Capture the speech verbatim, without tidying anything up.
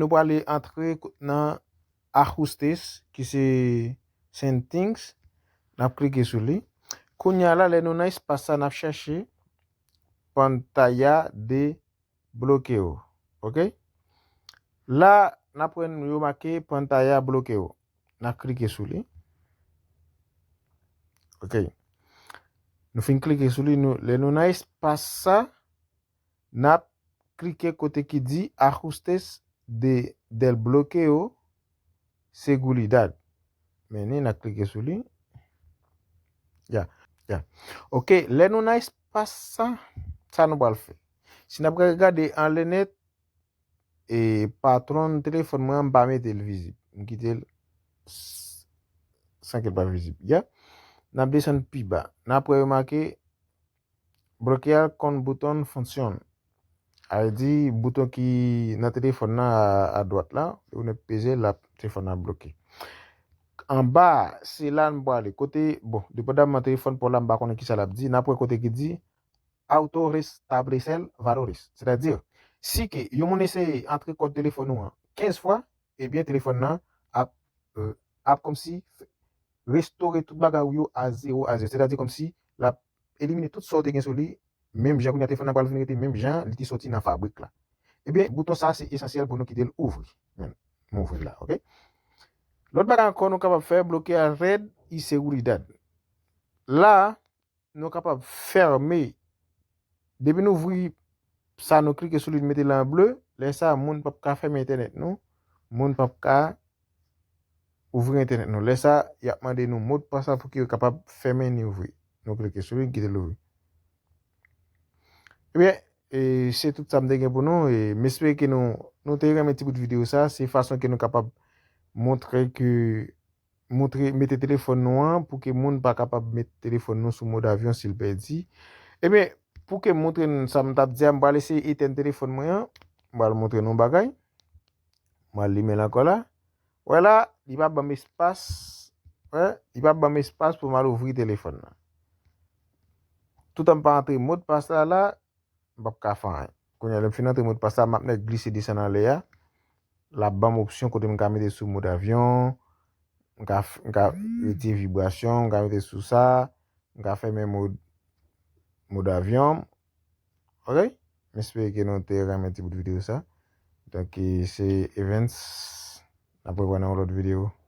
Nou prale antre nan ajustes ki se settings. N ap klike sou li. Kounye a la, lè nou nan espas sa, n ap chèche pantalla de bloqueo. Ok? La, n ap wè yo make pantalla bloqueo. N ap klike sou li. Ok. Nou fin klike sou li. Nou, lè nou nan espas sa, n ap klike kote ki di ajustes de, del bloqueo seguridad. Men ni n ap klike sou li. Ya, ya. Ok, lè nou nan espas sa, sa nou pral fè. Si n ap gade anlè nèt, e patwon telefòn mwen an, m pa mete l vizib. M kite l san ke l pa vizib. Ya. N ap desann pi ba. N ap wè yo make bloquear con botón función. A vle di bouton ki nan telefòn nan a, a dwat la, ou nèk peze l, ap, telefòn nan bloke. Anba, se la n prale. Kote, bon, depandaman telefòn pa w la, m pa konnen kisa l ap di. N ap wè kote ki di auto restablecer valores. Sètadi, si ke yon moun eseye antre kòd telefòn ou an kenz fwa, ebyen, telefòn nan ap, euh, ap kòmsi restore tout bagay ou yo a zewo, a zewo. Sètadi kòmsi l ap elimine tout sa w te gen sou li, menm jan kounye a telefòn nan pral vin rete menm jan li te soti nan fabrik la. Ebyen, bouton sa se esansyèl pou nou kite l ouvri. Men, m ouvri l la, ok? Lòt bagay ankò nou kapab fè, bloquear red y seguridad. La, nou kapab fèmen. Depi nou ouvri sa, nou klike sou li, nou mete l an ble, lè sa, moun p ap ka fèmen entènèt nou. Moun p ap ka ouvri entènèt nou. Lè sa, y ap mande nou modpas la pou ke yo kapab fèmen ni ouvri. Nou klike sou li, kite l ouvri. Ebyen, e, se tout sa m te gen pou nou. E, m espere ke nou, nou te renmen ti bout videyo sa. Se fason ke nou kapab montre ke, montre, mete telefòn nou an pou ke moun pa kapab met telefòn nou sou mòd avyon si l pèdi. Ebyen, pou ke m montre nou sa m t ap di a, m pral eseye etèn telefòn mwen an. M pral montre nou yon bagay. M pral limen l ankò la. Wè la, li pa ban m espas. Wè, li pa ban m espas pou m al ouvri telefòn nan. Toutan m pa antre modpas la la, m p ap ka fè anyen. Kounye a, lè m fin antre modpas la, m ap nèk glise desann anlè a. L ap ban m opsyon kote m ka mete sou mòd avyon, m ka, m ka retire vibrasyon, m ka mete sou sa, m ka fèmen mòd, mòd avyon. Ok? M espere ke nou te renmen ti bout videyo sa. Donk, e, se Evens. N ap rewè nan yon lòt videyo.